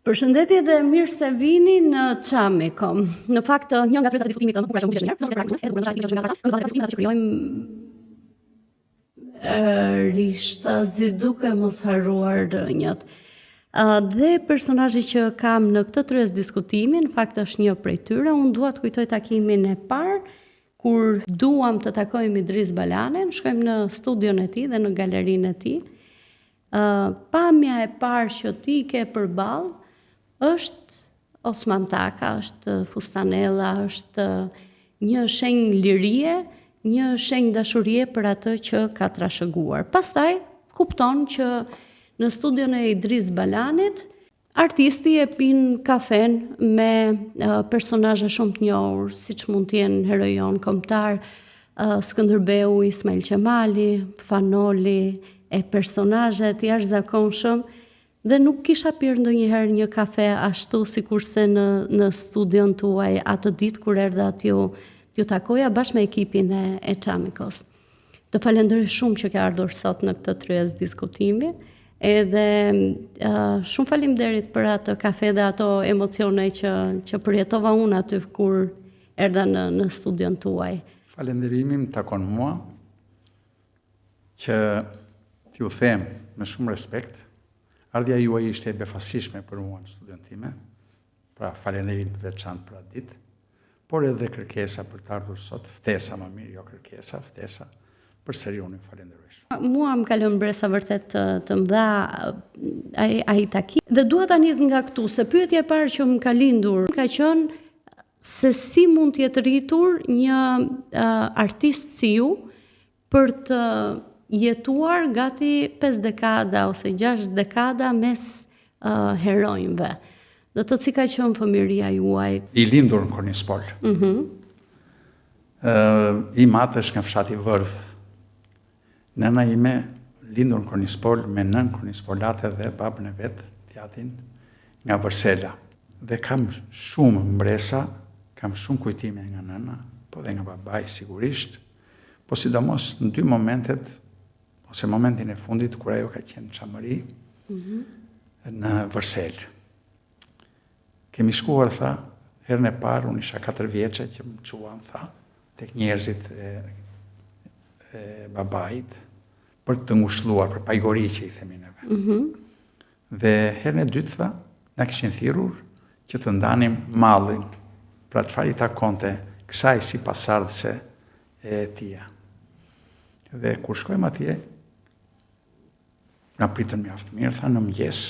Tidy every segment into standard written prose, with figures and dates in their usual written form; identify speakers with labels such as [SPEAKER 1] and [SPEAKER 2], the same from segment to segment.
[SPEAKER 1] Përshëndetje dhe mirë se vini në Çamiko. Në fakt, një nga tryezat e diskutimit të bukura që mund të jesh që krijojmë rishtazi duke mos harruar rrënjët. Dhe personazhi që kam në këtë tryezë diskutimi, në fakt është një prej tyre, unë dua të kujtoj takimin e parë kur duam të takojmë Idriz Balanin, shkojmë në studion e tij dhe në galerinë e tij. Pamja e parë që ti ke përballë është Osman Taka, është fustanella, është një shenjë lirie, një shenjë dashurie për atë që ka trashëguar. Pastaj kupton që në studion e Idriz Balanit Artisti e pin kafen me personazhe shumë të njohur, siç mund të jenë heroi jonë kombëtar, Skënderbeu, Ismail Qemali, Fan Noli, e personazhe të jashtëzakonshëm dhe nuk kisha pirë ndonjëherë një kafe ashtu sikurse në në studion tuaj atë ditë kur erdha t'ju t'ju takoja bashkë me ekipin e e Çamikos. Të falenderoj shumë që ke ardhur sot në këtë tryezë diskutimi. Edhe uh, shumë faleminderit për atë kafe dhe ato emocione që që përjetova unë aty kur erdha në në studion tuaj.
[SPEAKER 2] Falenderimi më takon mua që t'ju them me shumë respekt, ardhja juaj ishte e befasishme për mua në studion time. Pra, falenderim të veçantë për atë ditë, por edhe kërkesa për të ardhur sot, ftesa më mirë, jo kërkesa, ftesa, përsëri unë ju falenderoj
[SPEAKER 1] shumë. Mua më ka lënë mbresa vërtet të, të mëdha ai ai takim. Dhe dua ta nis nga këtu, se pyetja e parë që më ka lindur ka qenë se si mund të jetë rritur një uh, artist si ju për të jetuar gati 5 dekada ose 6 dekada mes uh, heronjve. Do të thotë si ka qenë fëmijëria juaj?
[SPEAKER 2] I lindur në Konispol. Mm -hmm. uh, im atë është nga fshati Vërdh. Nëna ime lindur në Konispol me nënë konispolate dhe babën e vet, t'jatin, nga Vërsela. Dhe kam shumë mbresa, kam shumë kujtime nga nëna, po dhe nga babai sigurisht, Po sidomos në dy momentet, ose momentin e fundit, kur ajo ka qenë në Çamëri, mm -hmm. në Vërsel. Kemi shkuar, tha, herën e parë, unë isha 4 vjeçe që më çuan, tha, tek njerëzit e, e babait, për të ngushëlluar, për pajgori që i themi neve. Mm -hmm. Dhe herën e dytë, tha, na kishin thirrur që të ndanim mallin, pra çfarë i takonte kësaj si pasardhëse e tija. Dhe kur shkojmë atje, na pritën mjaft mirë, tha në mëngjes,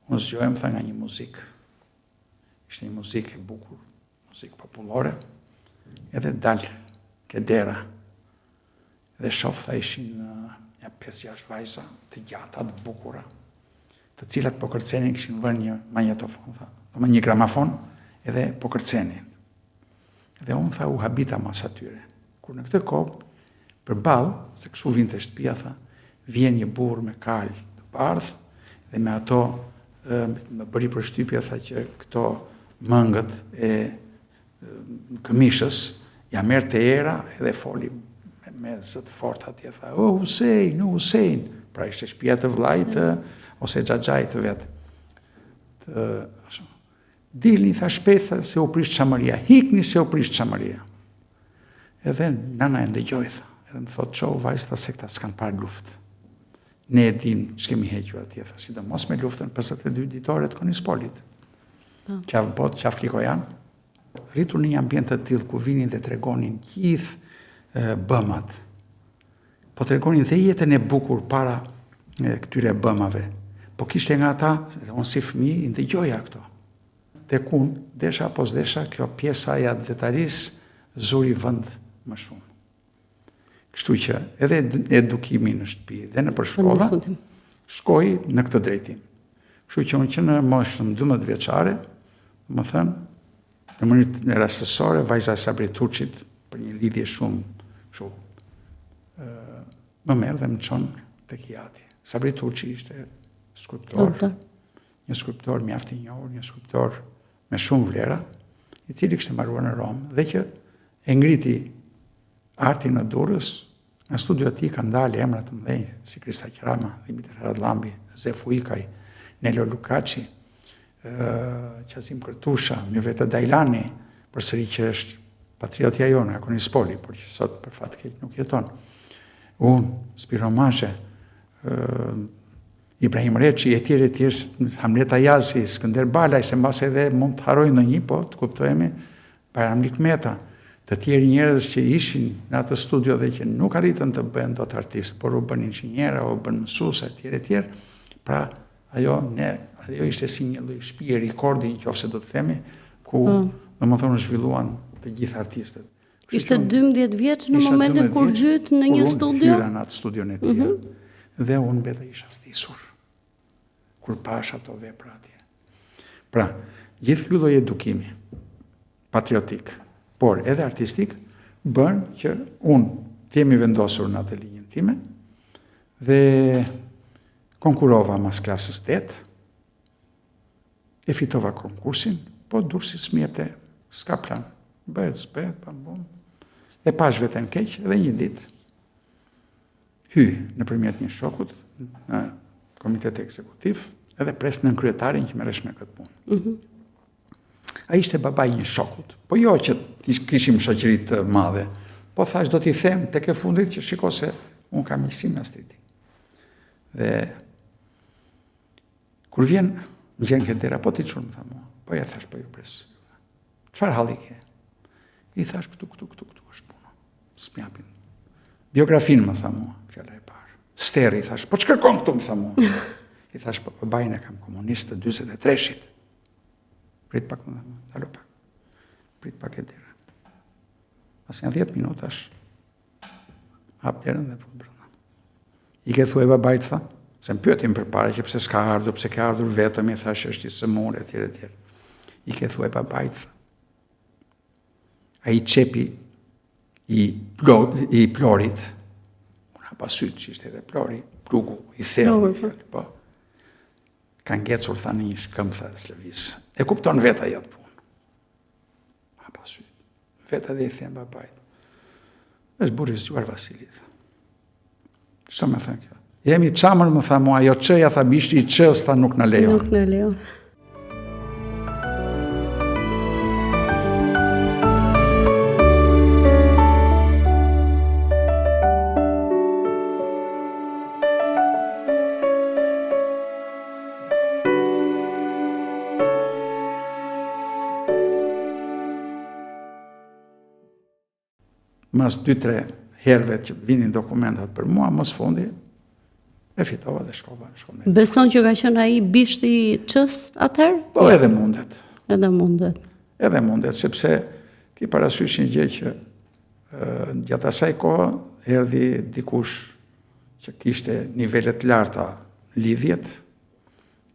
[SPEAKER 2] unë zgjohem, tha nga një muzikë. Ishte një muzikë e bukur, muzikë popullore, edhe dal ke dera. Dhe shof, tha, ishin nja 5-6 vajza të gjata, të bukura, të cilat po kërcenin, kishin vënë një magnetofon, tha, domethënë një gramafon, edhe po kërcenin. Dhe unë, tha, u habita mas atyre. Kur në këtë kohë, përballë, se kështu vinte shtëpia, tha, vjen një burrë me kalë të bardhë, dhe me ato, më bëri përshtypje, tha, që këto mëngët e këmishës, ia merrte era edhe foli me, me zë të fortë atje, tha, o, Husejn, o, Husejn, pra ishte shpia të vllait të, ose xhaxhait të vet. Të, ashtu. Dilni, tha shpejt, tha, se u prish Çamëria, hikni se u prish Çamëria. Edhe nana e ndëgjoi, tha, edhe më thotë, çohu vajzë, tha, se këta s'kanë parë luftë. Ne e dimë ç'kemi hequr atje, tha, sidomos me luftën 52 ditore të Konispolit. Po. Qafë Botë, Qafë Likojan, rritur në një ambient të tillë ku vinin dhe tregonin gjithë bëmat. Po tregonin dhe jetën e bukur para këtyre bëmave. Po kishte nga ata, dhe unë si fëmijë i ndëgjoja këto. Tek unë, desha apo s'desha, kjo pjesa e atdhetarisë zuri vend më shumë. Kështu që edhe edukimi në shtëpi dhe nëpër shkolla shkoi në këtë drejtim. Kështu që unë që në moshën 12 vjeçare, domethënë, në mënyrë rastësore, vajza e Sabri Turçit, për një lidhje shumë, kështu, më merr dhe më çon tek i ati. Sabri Turçi ishte skulptor, një skulptor mjaft i njohur, një skulptor me shumë vlera, i cili kishte mbaruar në Romë dhe që e ngriti artin në Durrës, nga studio e tij kanë dalë emra të mëdhenj si Kristaq Rama, Dhimitër Harallambi, Zef Ujkaj, Nelo Lukaçi. Qazim Kërtusha, Myrvete Dajlani, përsëri që është patriotja jonë, nga Konispoli, por që sot për fat keq nuk jeton. Unë, Spiro Mashe, Ibrahim Reçi, e tjerë, e tjerë, Hamlet Ajazi, Skënder Balaj, se mbase edhe mund të harroj ndonjë, po të kuptohemi, Bajram Likmeta, të tjerë njerëz që ishin në atë studio dhe që nuk arritën të bëhen dot artistë, por u bënë inxhinierë, u bënë mësues, e tjerë, e tjerë, pra ajo ne, ajo ishte si një lloj shtëpie rekordi, në qoftë se do të themi, ku mm. domethënë u zhvilluan të gjithë
[SPEAKER 1] artistët. Ishte 12 vjeç në momentin kur hytë në një studio?
[SPEAKER 2] Hyra në atë studion e tij. Mm -hmm. Dhe unë mbeta i shastisur. Kur pashë ato vepra atje. Pra, gjithë ky lloj edukimi patriotik, por edhe artistik, bën që unë të jem i vendosur në atë linjën time dhe konkurova mas klasës 8, E fitova konkursin, po Durrësi s'më jepte, s'ka plan. Bëhet, s'bëhet, pa bum. E pashë veten keq edhe një ditë. Hyj nëpërmjet një shokut në komitet ekzekutiv edhe pres nënkryetarin që merresh me këtë punë. Mm -hmm. Ai ishte babai i një shokut, po jo që kishim shoqëri të madhe, po thashë do t'i them tek e fundit që shiko se unë kam miqësi me Astritin. Dhe Kur vjen, më gjen ke dera, po ti çun, më tha mua. Po ja thashë, po ju pres. Çfarë halli ke? I thashë këtu, këtu, këtu, këtu është puna. S'më japin. Biografinë më tha mua, fjala e parë. Sterri, i thashë, po ç'kërkon këtu, më tha mua. I thashë, po babain e kam komunist të 43-shit. Prit pak, më tha mua, ndalo pak. Prit pak ke dera. Pas nja 10 minutash, Hap derën dhe fut brenda. Ik e thuaj babait, tha, se më pyeti përpara që pse s'ka ardhur, pse ke ardhur vetëm, i thashë është i sëmurë, etj, etj. Ik e thuaj babait, tha. Ai çepi i, plo, i plorit, unë hapa sytë që ishte edhe plori, plugu, i thellë, po. po. Ka ngecur, tha në një shkëmb, tha, s'lëviz. E kupton vetë ai atë punë. Hapa sytë. Vete dhe i them babait. Është burrë i zgjuar Vasili, tha. Ç'do me thënë kjo? Jemi çamër, më tha mua, ajo çeja, tha, bishti i çës, tha, nuk na
[SPEAKER 1] lejon. Nuk na lejon.
[SPEAKER 2] Mas 2-3 herëve që vinin dokumentat për mua, më së fundi, e fitova dhe shkova
[SPEAKER 1] në shkollë. Beson që ka qenë ai bishti i çës atëherë?
[SPEAKER 2] Po edhe mundet.
[SPEAKER 1] Edhe mundet.
[SPEAKER 2] Edhe mundet, sepse ki parasysh një gjë që gjatë asaj kohe erdhi dikush që kishte nivele të larta lidhjet,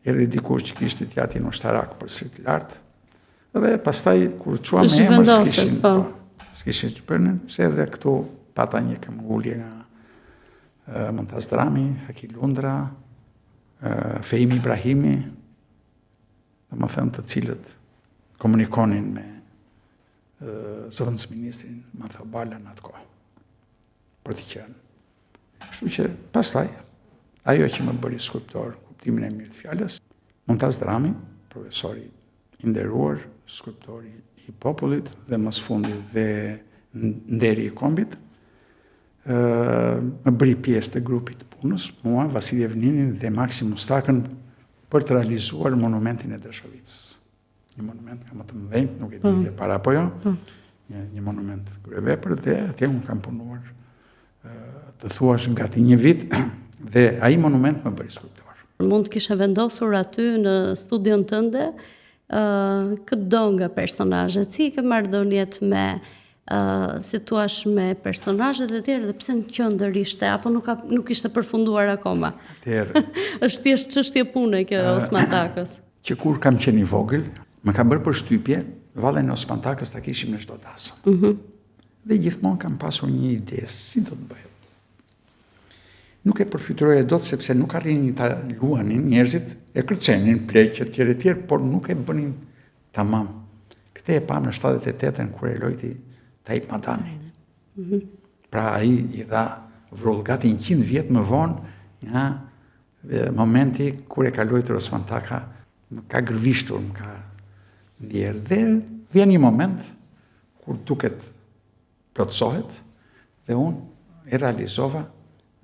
[SPEAKER 2] Erdhi dikush që kishte t'jatin ushtarak përsëri të lartë. Dhe pastaj kur çuam me emër s'kishin, po. po, s'kishin ç'bënin, se edhe këtu pata një këmbëngulje nga Muntaz Drami, Haki Lundra, Feim Ibrahimi, domethënë të cilët komunikonin me zëvendësministrin Mantheo Bala në atë kohë për të qenë. Kështu që pastaj ajo që më bëri skulptor në kuptimin e mirë të fjalës, Muntaz Drami, profesori i nderuar, skulptori i popullit dhe më së fundi dhe nderi i kombit, më bëri pjesë të grupit të punës, mua, Vasil Jevninin dhe Maksim Mustakën për të realizuar monumentin e Drashovicës. një monument nga më të mëdhenjtë, nuk e di po. ke parë apo jo, po. një, një monument kryevepër dhe atje unë kam punuar të thuash gati një vit dhe ai monument më bëri skulptor.
[SPEAKER 1] Mund të kishe vendosur aty në studion tënde uh, këdo nga personazhet, si i ke marrëdhëniet me uh, si thuash me personazhet e tjerë dhe pse në qendër ishte apo nuk ka nuk ishte përfunduar akoma.
[SPEAKER 2] Atëherë.
[SPEAKER 1] Është thjesht çështje pune kjo e Osman Takës.
[SPEAKER 2] Që kur kam qenë i vogël, më ka bërë përshtypje vallen e Osman Takës ta kishim në çdo dasëm. Mm -hmm. Dhe gjithmonë kam pasur një ide si do të bëhet. Nuk e përfytyroja dot sepse nuk arrinin ta luanin njerëzit, e kërcenin pleq e tjerë e tjerë, por nuk e bënin tamam. Këtë e pamë në 78-ën kur e lojti Taip Madani. Mm -hmm. Pra ai i dha vrull gati 100 vjet më vonë nga momenti kur e ka luajtur Osman Taka. Më ka gërvishtur, më ka ndjerë. Dhe vjen një moment kur duket plotësohet dhe unë e realizova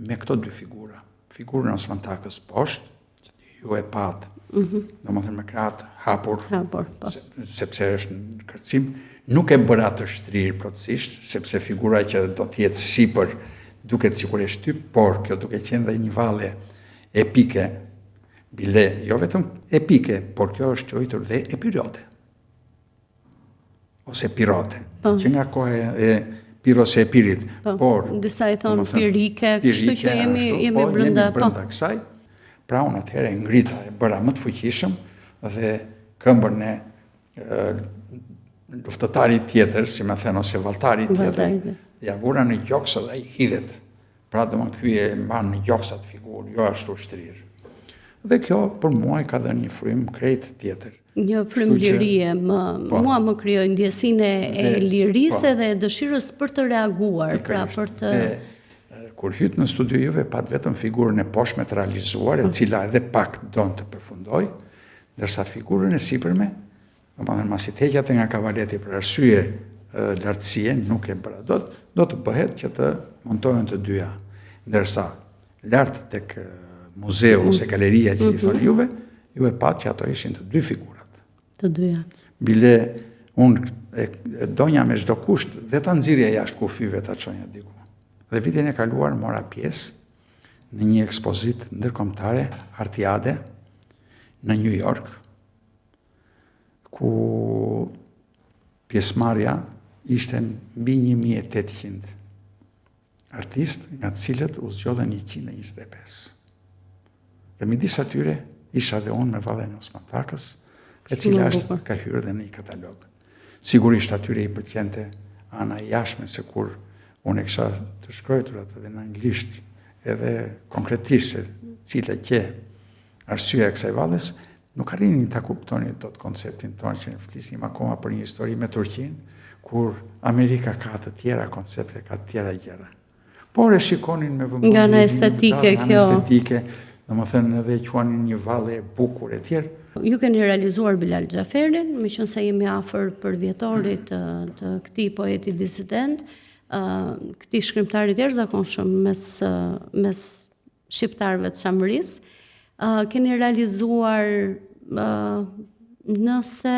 [SPEAKER 2] me këto dy figura. Figurën e Osman Takës poshtë, që ju e patë, mm -hmm. domethënë me krahët hapur,
[SPEAKER 1] hapur po.
[SPEAKER 2] sepse është në kërcim, nuk e bëra të shtrirë plotësisht, sepse figura që do të jetë sipër duket sikur e shtyp, por kjo duke qenë dhe një valle epike, bile jo vetëm epike, por kjo është quajtur dhe epiriote. Ose pirote, po. që nga koha e Piros e Epirit,
[SPEAKER 1] po. por disa i thonë pirike, kështu që jemi ashtu, jemi po, brenda
[SPEAKER 2] jemi brenda po. kësaj. Pra unë atëherë e ngrita, e bëra më të fuqishëm dhe këmbën e luftëtarit tjetër, si me thënë, ose valltarit tjetër, ia vura në gjoks dhe ai hidhet. Pra domethënë ky e mban në gjoks atë figurë, jo ashtu shtrirë. Dhe kjo për mua i ka dhënë një frymë krejt tjetër.
[SPEAKER 1] Një frymë lirie, më, po, mua më krijoi ndjesinë e lirisë po, edhe e dëshirës për të reaguar, pra për të...
[SPEAKER 2] Dhe, kur hytë në studio juve, patë vetëm figurën e poshtme të realizuar, e po. cila edhe pak don të përfundojë, ndërsa figurën e sipërme, Domethënë, masi të heq atë nga kavaleti për arsye lartësie, nuk e bëra dot, do të bëhet që të montohen të dyja. Ndërsa, lart tek muzeu ose galeria që i mhm. thoni juve, ju e patë që ato ishin të dy figurat.
[SPEAKER 1] Të dyja.
[SPEAKER 2] Bile, unë e, e donja me çdo kusht dhe ta nxirrja jashtë kufijve ta çonja diku. Dhe vitin e kaluar mora pjesë në një ekspozitë ndërkombëtare Artiade në New York, ku pjesëmarrja ishte mbi 1800 artistë, nga të cilët u zgjodhën 125. Dhe midis atyre isha dhe unë me vallen e Osman Takës, e cila është ka hyrë dhe në një katalog. Sigurisht atyre i pëlqente ana e jashtme se kur unë e kisha të shkruar atë dhe në anglisht, edhe konkretisht se cila qe Arsyeja e kësaj valles, nuk arrinin ta kuptonin dot konceptin tonë që ne flisnim akoma për një histori me Turqinë, kur Amerika ka të tjera koncepte, ka të tjera gjëra. Por e shikonin me
[SPEAKER 1] vëmendje. Nga ana estetike
[SPEAKER 2] kjo. Nga ana estetike, domethënë edhe e quanin një valle e bukur e tjerë.
[SPEAKER 1] Ju keni realizuar Bilal Xhaferin, meqenëse jemi afër përvjetorit të, të këtij poeti disident, këtij shkrimtari të jashtëzakonshëm mes mes shqiptarëve të Çamërisë. Keni realizuar nëse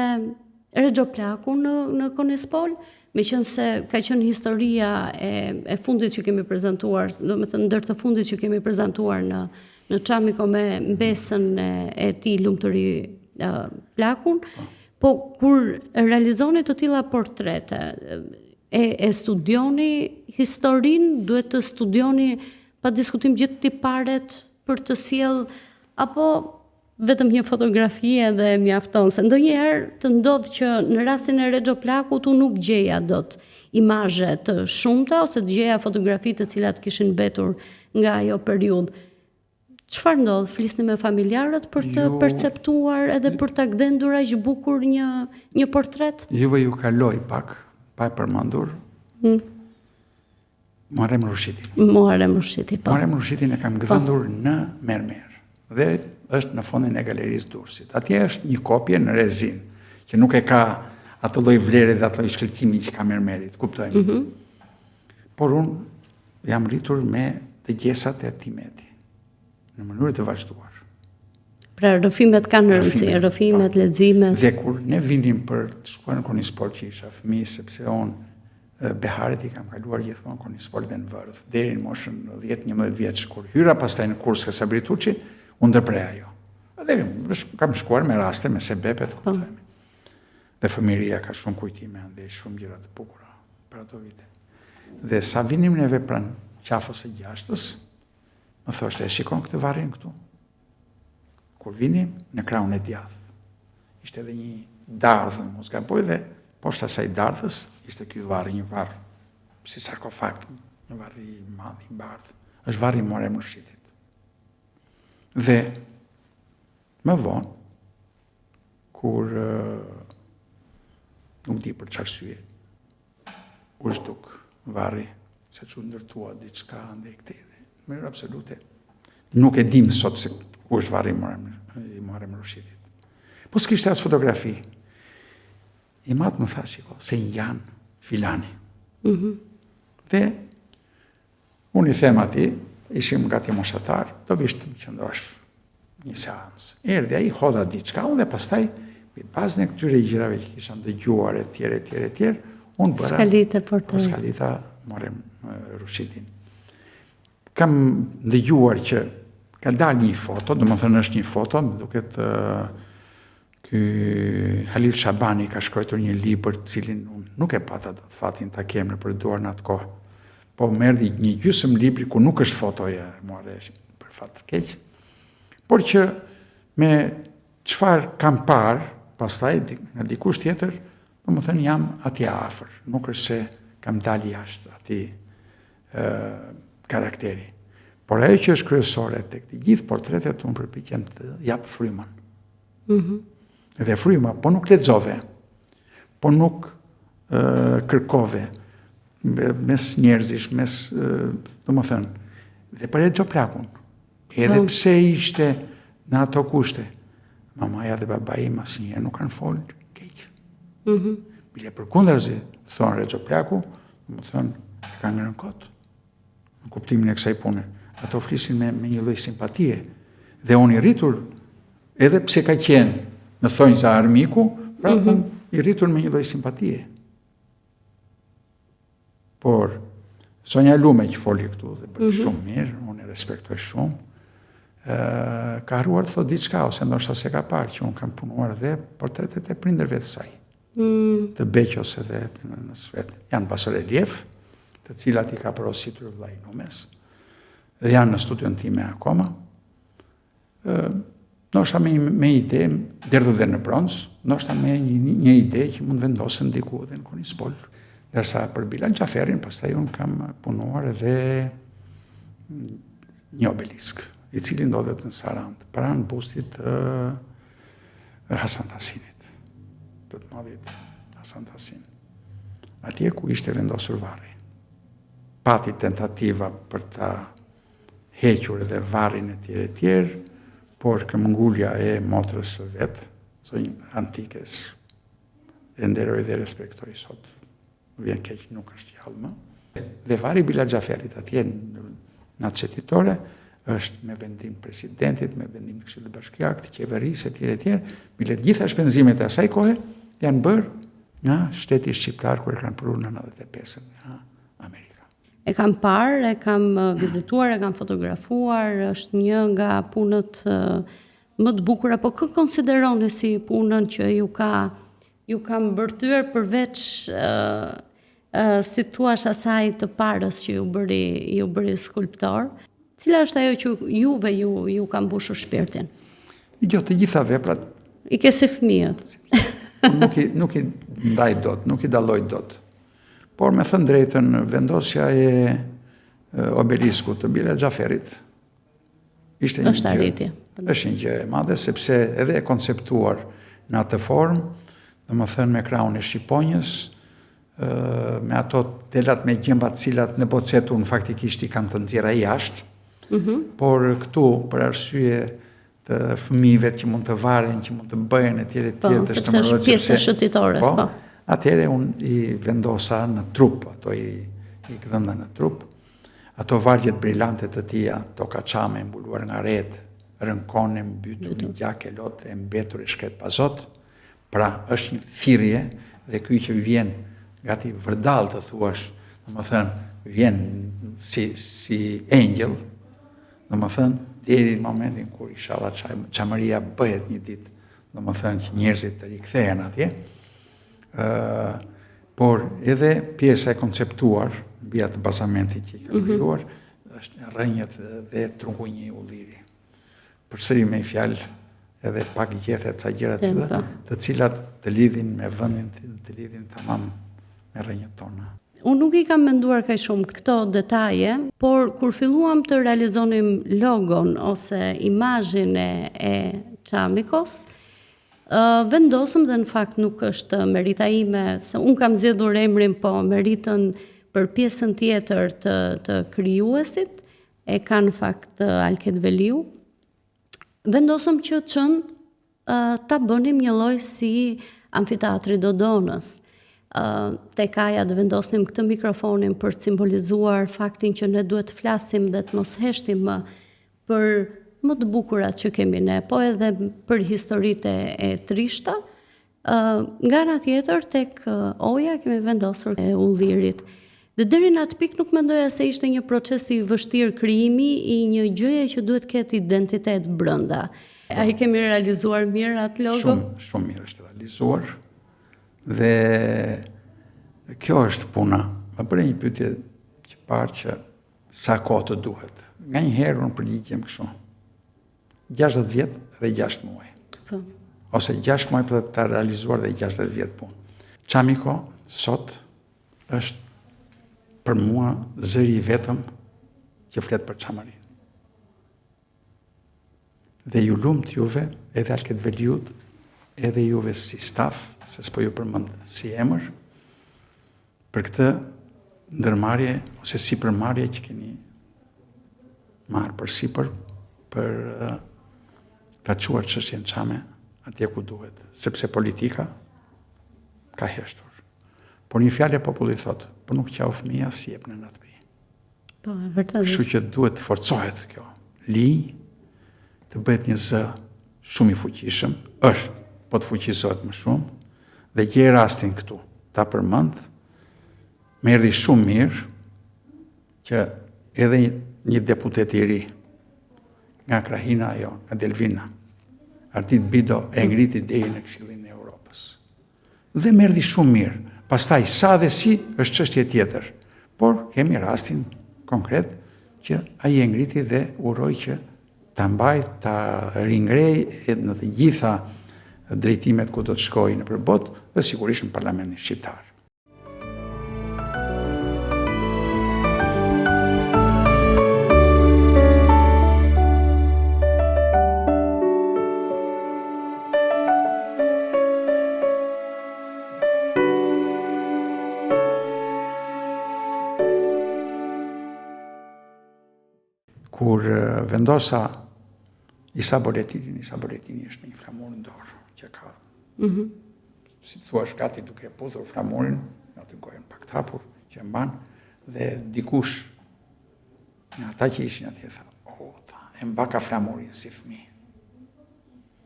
[SPEAKER 1] Rexho Plaku në, në Konispol, meqenëse ka qenë historia e, e fundit që kemi prezentuar, domethënë ndër të fundit që kemi prezentuar në, në Çamiko me mbesën e, e tij Lumturi Plakun, po, po kur realizoni të tilla portrete, e, e studioni historinë, duhet të studioni Pa diskutim gjithë tiparet për të sjellë apo vetëm një fotografi edhe mjafton, se ndonjëherë të ndodh që në rastin e Rexho Plakut unë nuk gjeja dot imazhe të shumta ose të gjeja fotografi të cilat kishin mbetur nga ajo periudhë. Çfarë ndodh? Flisni me familjarët për të ju... perceptuar edhe për ta gdhendur aq bukur një një portret?
[SPEAKER 2] Juve ju kaloi pak pa e përmendur. Mm. Muharrem
[SPEAKER 1] Rushitin. Muharrem Rushiti,
[SPEAKER 2] po. Muharrem Rushitin e kam po. gdhendur në mermer dhe është në fondin e Galerisë Durrësit. Atje është një kopje në rezinë, që nuk e ka atë lloj vlere dhe atë lloj shkëlqimi që ka mermeri, të kuptojmë. Mm -hmm. Por unë jam rritur me dëgjesat e tim eti, në mënyrë të
[SPEAKER 1] vazhduar. Pra rrëfimet kanë rëndësi, rrëfimet, po. leximet.
[SPEAKER 2] Dhe kur ne vinim për të shkuar në Konispol që isha fëmijë, sepse unë Beharet i kam kaluar gjithmonë Konispol dhe në Vërvë, deri në moshën 10-11 vjeç, kur hyra pastaj në kurs ke Sabri Tuçi, u ndërpre ajo. Dhe kam shkuar me raste, me sebepe të po. kuptojmë. Dhe fëmijëria ka shumë kujtime andej, shumë gjëra të bukura për ato vite. Dhe sa vinim neve pranë qafës së gjashtës, më thoshte, e shikon këtë varrin këtu? Kur vinim në krahun e djathtë, ishte edhe një dardhë, mos gaboj dhe poshtë asaj dardhës ishte ky varr, një varr si sarkofag, një varr i madh i bardhë. Është varri i Muharrem Rushitit. Dhe më vonë kur nuk di për çfarë arsye u zhduk varri, se ç'u ndërtua diçka andej këtej dhe në mënyrë absolute. Nuk e dim sot se ku është varri i Muharrem Rushitit. Po s'kishte as fotografi. Im atë më tha, shiko, se i ngjan filani. Mm -hmm. Dhe unë i them atij, ishim gati moshatar, do vish të më qëndrosh një seancë. Erdhi ai, hodha diçka, unë dhe pastaj, mbi bazën e këtyre gjërave që kisha dëgjuar e tjerë, e tjerë, e tjerë, unë bëra...
[SPEAKER 1] Skalite portretin.
[SPEAKER 2] Po, skalita Muharrem Rushidin. Kam dëgjuar që ka dalë një foto, domethënë është një foto, më duket ky Halil Shabani ka shkruar një libër të cilin unë nuk e pata dot fatin ta kem nëpër duar në atë kohë. Po më erdhi një gjysmë libri ku nuk është fotoja e Muharremit për fat të keq. Por që me çfarë kam parë, pastaj nga dikush tjetër, domethënë jam atje afër, nuk është se kam dalë jashtë atij karakteri. Por ajo që është kryesore tek të gjithë portretet unë përpiqem të jap frymën. Mm -hmm. Dhe fryma, po nuk lexove, po nuk e, kërkove mes njerëzish, mes, domethënë, dhe për Rexho Plakun, edhe po. pse ishte në ato kushte, mamaja dhe babai im asnjëherë nuk kanë folë keq. Mm -hmm. Bile përkundrazi, thonë Rexho Plaku, Domethënë, e ka ngrënë kot, në kuptimin e kësaj pune. Ato flisin me, me një lloj simpatie. Dhe unë i rritur, edhe pse ka qenë në thonjza armiku, pra mm -hmm. i rritur me një lloj simpatie. Por, zonja Lume që foli këtu dhe bëri mm -hmm. shumë mirë, unë e respektoj shumë, ë ka harruar të thotë diçka ose ndoshta s'e ka parë që unë kam punuar dhe portretet e prindërve të saj. mm. të Beqos edhe të nënës vet. Janë basorelief, të cilat i ka porositur vëllai i Numes, dhe janë në studion time akoma. Ë, ndoshta me, me ide, derdhur dhe në bronz, ndoshta me një, një ide që mund vendosen diku edhe në Konispol. Ndërsa për Bilal Xhaferrin, pastaj unë kam punuar edhe një obelisk, i cili ndodhet në Sarandë, pranë bustit të Hasan Tahsinit, të të madhit Hasan Tahsin. Atje ku ishte vendosur varri. Pati tentativa për ta hequr edhe varrin e tjerë e tjerë, por këmbëngulja e motrës së vet, zonjë Antikes, e nderoj dhe respektoj sot. Më vjen keq, nuk është gjallë më. Dhe varri i Bilal Xhaferrit atje në atë shëtitore është me vendim presidentit, me vendim të këshillit bashkiak, të qeverisë etj etj, bile të gjitha shpenzimet e asaj kohe janë bërë nga shteti shqiptar kur e kanë prurë në 95-ën nga Amerika.
[SPEAKER 1] E kam parë, e kam uh, vizituar, e kam fotografuar, është një nga punët uh, më të bukura, po kë konsideroni si punën që ju ka Ju ka mbërthyer përveç ë si thuash asaj të parës që ju bëri ju bëri skulptor. Cila është ajo që juve ju ju ka mbushur shpirtin?
[SPEAKER 2] Dëgjo, të gjitha veprat
[SPEAKER 1] i ke si fëmijët.
[SPEAKER 2] nuk i nuk i ndaj dot, nuk i dalloj dot. Por me thënë drejtën, vendosja e obeliskut të Bilal Xhaferrit Ishte një
[SPEAKER 1] është
[SPEAKER 2] gjë. Është një gjë e madhe sepse edhe e konceptuar në atë formë, domethënë me krahun e shqiponjës, me ato telat me gjemba të cilat në bocet unë faktikisht i kam të nxjerra jashtë, mm -hmm. por këtu për arsye të fëmijëve që mund të varen, që mund të bëhen e tjerë e
[SPEAKER 1] po, tjerë të sepse është pjesë e shëtitores, po.
[SPEAKER 2] po. Atëherë unë i vendosa në trup, ato i i gdhenda në trup. Ato vargjet brilante të tija, toka çame e mbuluar nga retë, rënkon e mbytur në gjak e lot e mbetur e shkretë pa zot, pra është një thirrje dhe ky që vjen gati vërdallë të thuash, domethënë vjen si si engjëll, domethënë deri në momentin kur ishalla Çamëria bëhet një ditë, domethënë që njerëzit të rikthehen atje, ë Por edhe pjesa e konceptuar mbi atë bazamentin që i kam mhm. krijuar mm -hmm. është rrënjët dhe trunku i një ulliri. Përsëri me një fjalë edhe pak gjethe ca gjëra të tjera, të cilat të lidhin me vendin, të lidhin tamam me rrënjët
[SPEAKER 1] tona. Unë nuk i kam menduar kaq shumë këto detaje, por kur filluam të realizonim logon ose imazhin e, e Çamikos, Vendosëm dhe në fakt nuk është merita ime, se unë kam zgjedhur emrin, po meritën për pjesën tjetër të, të krijuesit, e ka në fakt Alket Veliu. Vendosëm që Ç-në. ta bënim një lloj si amfiteatri i Dodonës. Tek A-ja të vendosnim këtë mikrofonin për të simbolizuar faktin që ne duhet të flasim dhe të mos heshtim më për më të bukurat që kemi ne, po edhe për historitë e, e trishta. Nga ana tjetër tek O-ja kemi vendosur e ullirit. Dhe deri në atë pikë nuk mendoja se ishte një proces i vështirë krijimi i një gjëje që duhet të ketë identitet brenda. A e kemi realizuar mirë atë logo?
[SPEAKER 2] Shumë, shumë mirë është realizuar. Dhe kjo është puna. Më bëre një pyetje që parë që sa kohë të duhet. Nganjëherë unë përgjigjem kështu. 60 vjet dhe 6 muaj. Po. Ose 6 muaj për ta realizuar dhe 60 vjet punë. Çamiko sot është për mua zëri i vetëm që flet për Çamërinë. Dhe ju lumtë juve, edhe Alket Veliut, edhe juve si staf, se s'po ju përmend si emër, për këtë ndërmarrje ose sipërmarrje që keni marrë përsipër për ta çuar çështjen çame atje ku duhet, sepse politika ka heshtur. Por një fjalë e popullit thotë, po nuk qau fëmija s'i jep nëna të
[SPEAKER 1] pijë. Po, e vërtetë.
[SPEAKER 2] Kështu që duhet të forcohet kjo linjë, të bëhet një zë shumë i fuqishëm, është, po të fuqizohet më shumë, dhe gjej rastin këtu, ta përmend, më erdhi shumë mirë që edhe një deputet i ri nga krahina jonë, nga Delvina, Ardit Bido e ngriti deri në Këshillin e Europës. Dhe më erdhi shumë mirë. Pastaj sa dhe si është çështje tjetër. Por kemi rastin konkret që ai e ngriti dhe uroj që ta mbajë, ta ringrejë në të gjitha drejtimet ku do të shkojë nëpër botë dhe sigurisht në parlamentin shqiptar. Kur vendosa Isa Boletinin, Isa Boletini është me një flamur në dorë, që ka, mm -hmm. si thua, gati duke e puthur flamurin, në atë gojën pak të hapur, që e mban, dhe dikush nga ata që ishin atje, tha, o, tha, e mbaka flamurin si fëmi.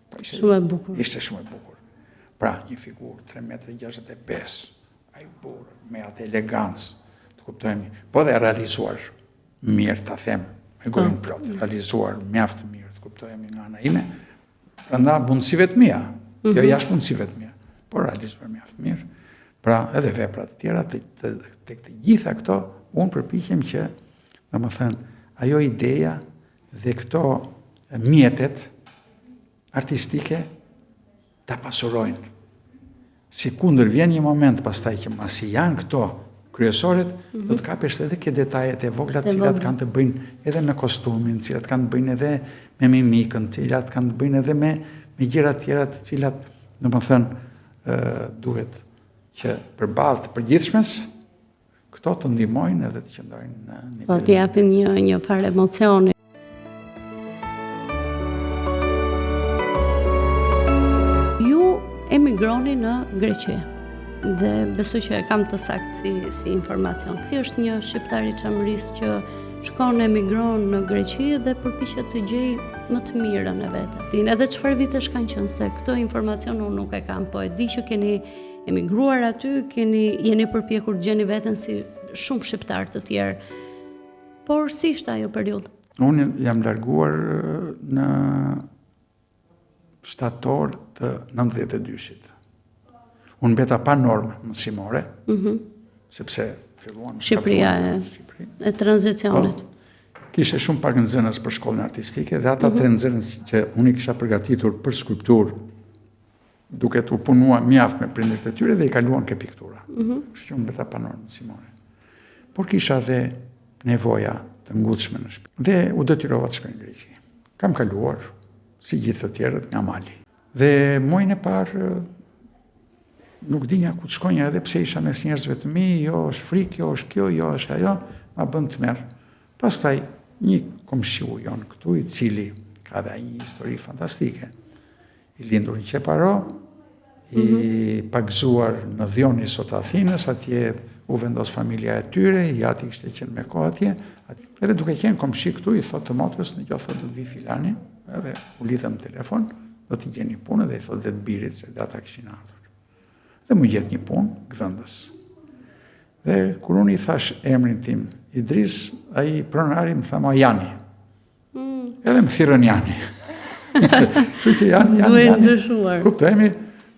[SPEAKER 1] Po ishte, shumë e bukur.
[SPEAKER 2] Ishte shumë e bukur. Pra, një figurë 3,65 m, ai burrë me atë elegancë, të kuptojmë, po dhe realizuar mirë ta them, me gojën po. plot, realizuar mjaft mirë, të kuptojmë nga ana ime, brenda mundësive të mia, mm -hmm. jo mhm. jashtë mundësive të mia, por realizuar mjaft mirë. Pra, edhe vepra të tjera, të, të, tek të gjitha këto, unë përpiqem që, domethënë, ajo ideja dhe këto mjetet artistike ta pasurojnë. Sikundër vjen një moment pastaj që masi janë këto kryesoret, mm -hmm. do të kapesh edhe ke detajet e vogla, të cilat kanë të bëjnë edhe me kostumin, të cilat kanë të bëjnë edhe me mimikën, të cilat kanë të bëjnë edhe me me gjëra të tjera të cilat, domethënë, ë duhet që përballë të përgjithshmes Këto të ndihmojnë edhe të qëndrojnë
[SPEAKER 1] në nivel. Po të japin një një farë emocioni. Ju emigroni në Greqi dhe besoj që e kam të saktë si si informacion. Ky është një shqiptar i Çamërisë që shkon emigron në Greqi dhe përpiqet të gjejë më të mirën e vetes. Edhe çfarë vitesh kanë qenë se këtë informacion unë nuk e kam, po e di që keni emigruar aty, keni jeni përpjekur të gjeni veten si shumë shqiptarë të tjerë. Por si ishte ajo
[SPEAKER 2] periudhë? Unë jam larguar në shtator të 92-shit. Unë mbeta pa normë mësimore, mm -hmm. sepse
[SPEAKER 1] filluan Shqipëria e, e tranzicionit.
[SPEAKER 2] Po, kishte shumë pak nxënës për shkollën artistike dhe ata mm -hmm. tre nxënës që unë i kisha përgatitur për skulpturë duket u punua mjaft me prindërit e tyre dhe i kaluan ke piktura. Mm -hmm. Kështu që unë mbeta pa normë mësimore. Por kisha dhe nevoja të ngutshme në shtëpi. Dhe u detyrova të shkoj në Greqi. Kam kaluar si gjithë të tjerët nga mali. Dhe muajin e parë nuk dinja ku të shkonja edhe pse isha mes njerëzve të mi, jo është frikë, jo është kjo, jo është ajo, ma bën tmerr. Pastaj një komshiu jonë këtu i cili ka dhe ai një histori fantastike. I lindur në Qeparo, i mm -hmm. pagëzuar në Dhioniso të Athinës, atje u vendos familja e tyre, i ati kishte qenë me kohë atje, edhe duke qenë komshi këtu, i thotë të motrës, në gjithë thotë do të vijë filani, edhe u lidhëm në telefon, do t'i gjeni punë, dhe i thotë dhe të birit, se dhe ata kishin ardhur. Dhe m'u gjet një punë, gdhendës. Dhe kur unë i thashë emrin tim, Idris, ai pronari më tha ma Jani. Mm. Edhe më thirrën Jani. Kështu që Jani, Jani,
[SPEAKER 1] Jani. ndryshuar.
[SPEAKER 2] Kuptohemi,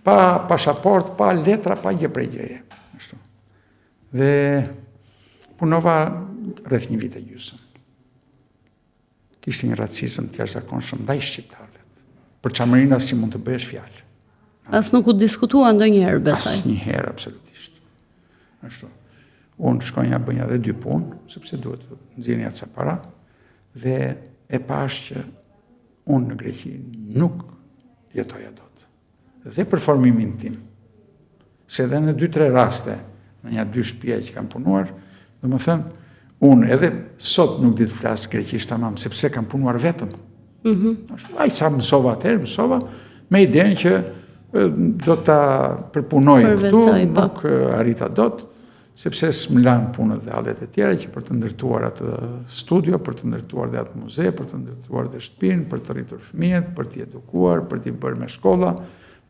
[SPEAKER 2] pa pasaportë, pa letra, pa gjë prej gjëje. Ashtu. Dhe punova rreth një vit e gjysmë. Kishte një racizëm të jashtëzakonshëm ndaj shqiptarëve. Për Çamërinë as që mund të bëhesh
[SPEAKER 1] fjalë. As nuk u diskutua ndonjëherë,
[SPEAKER 2] besoj. Asnjëherë absolutisht. Ashtu. Unë shkonja bënja dhe dy punë, sepse duhet të nxirrja ca para dhe e pashë që unë në Greqi nuk jetoja dot. Dhe për formimin tim. Se edhe në 2-3 raste, në nja dy shtëpia që kam punuar, domethënë, unë edhe sot nuk di të flas greqisht tamam, sepse kam punuar vetëm. Mm -hmm. Aq sa mësova atëherë, mësova, me idenë që do ta përpunoj këtu, po. nuk arrita dot, sepse s'më lanë punët dhe hallet e tjera që për të ndërtuar atë studio, për të ndërtuar dhe atë muze, për të ndërtuar dhe shtëpinë, për të rritur fëmijët, për t'i edukuar, për t'i bërë me shkolla,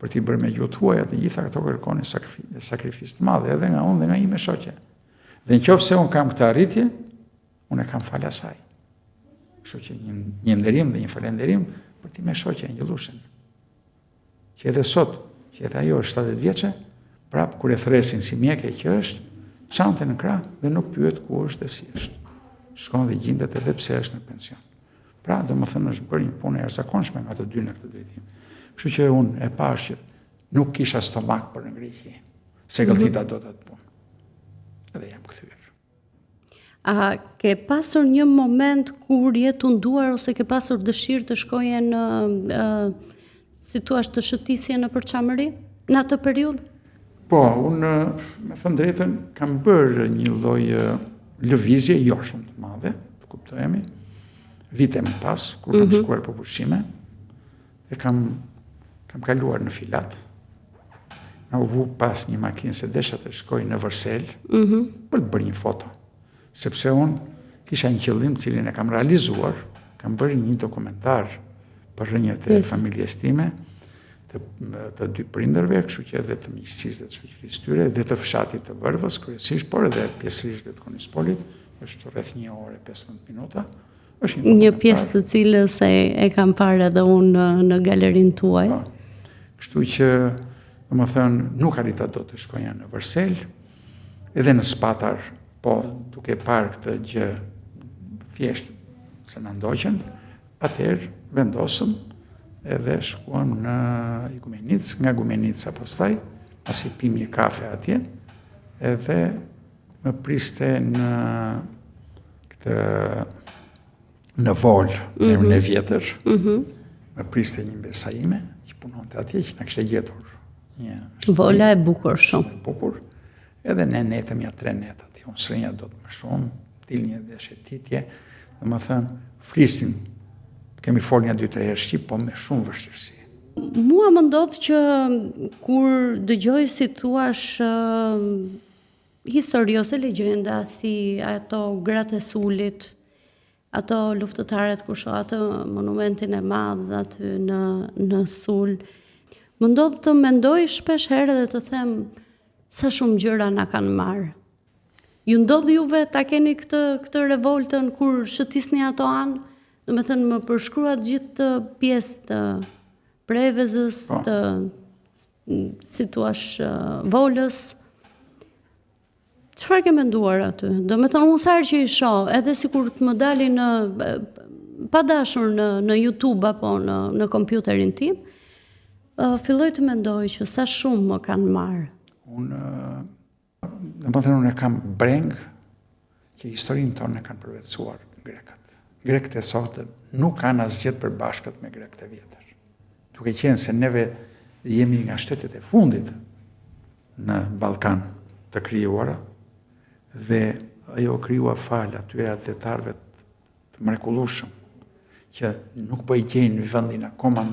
[SPEAKER 2] për t'i bërë me gjuhë të huaja, të gjitha këto kërkonin sakrificë të madhe edhe nga unë dhe nga ime shoqe. Dhe në qoftë se unë kam këtë arritje, unë e kam falë asaj. Kështu që një, një nderim dhe një falënderim për time shoqe, Engjëllushen. Që edhe sot, që edhe ajo është 70 vjeçe, prapë kur e thërresin si mjeke që është, çantën në krah dhe nuk pyet ku është dhe si është. Shkon dhe gjindet edhe pse është në pension. Pra, domethënë është bërë një punë e jashtëzakonshme nga të dy në këtë drejtim. Kështu që unë e pashë që nuk kisha stomak për në Greqi, s'e gëlltita mhm. dot atë punë. Edhe jam kthyer.
[SPEAKER 1] A ke pasur një moment kur je tunduar ose ke pasur dëshirë të shkoje në, uh, si thua, të shëtisje nëpër Çamëri, në atë periudhë?
[SPEAKER 2] Po, unë, me thënë të drejtën, kam bërë një lloj lëvizje, jo shumë të madhe, të kuptohemi, vite më pas, kur kam mm -hmm. shkuar për pushime, e kam, kam kaluar në Filat, na u vu pas një makinë se desha të shkoj në Vërselë, mm -hmm. për të bërë një foto, sepse unë kisha një qëllim të cilin e kam realizuar, kam bërë një dokumentar për rrënjët e familjes time, të, të dy prindërve, kështu që edhe të miqësisë dhe të shoqërisë tyre, dhe të fshatit të Vërvës, kryesisht, por edhe pjesërisht dhe të Konispolit, është rreth një orë e 15 minuta.
[SPEAKER 1] Është një, një pjesë të cilës e, e kam parë edhe unë në, në galerinë tuaj.
[SPEAKER 2] Po. Kështu që, domethënë, nuk arrita dot të shkoja në Vërselë, edhe në Spatar, po duke parë këtë gjë thjesht se na ndoqën, atëherë vendosëm edhe shkuam në Igumenicë, nga Igumenica pastaj, pasi pimë një kafe atje, edhe më priste në këtë në Volë, mm -hmm. në vjetër, mm -hmm. më priste një mbesa ime, që punonte atje, që na kishte gjetur
[SPEAKER 1] një Vola e bukur shumë.
[SPEAKER 2] E bukur. Edhe ne ndejtëm nja tre net atje, unë s'rrija dot më shumë, dilja dhe shëtitje, domethënë, flisnim, kemi folë nja dy tre herë shqip, po me shumë vështirësi.
[SPEAKER 1] Mua më ndodh që kur dëgjoj si thuash histori ose legjenda si ato gratë e Sulit, ato luftëtaret kur shoh atë monumentin e madh aty në në Sul. Më ndodh të mendoj shpesh herë dhe të them sa shumë gjëra na kanë marrë. Ju ndodh juve ta keni këtë këtë revoltën kur shëtisni ato anë? Domethënë më përshkruat gjithë këtë pjesë të Prevezës, po. të si thuash Volës. Çfarë ke menduar aty? Domethënë unë sa herë që i shoh, edhe sikur të më dalin në pa dashur në në YouTube apo në në kompjuterin tim, filloj të mendoj që sa shumë më kanë marrë.
[SPEAKER 2] Unë Domethënë unë e kam brengë që historinë tonë e kanë përvetësuar grekët. Grekët e sotëm nuk kanë asgjë të përbashkët me grekët e vjetër. Duke qenë se neve jemi nga shtetet e fundit në Ballkan të krijuara dhe ajo u krijua falë atyre atdhetarëve të mrekullueshëm që nuk po e gjejnë vendin akoma.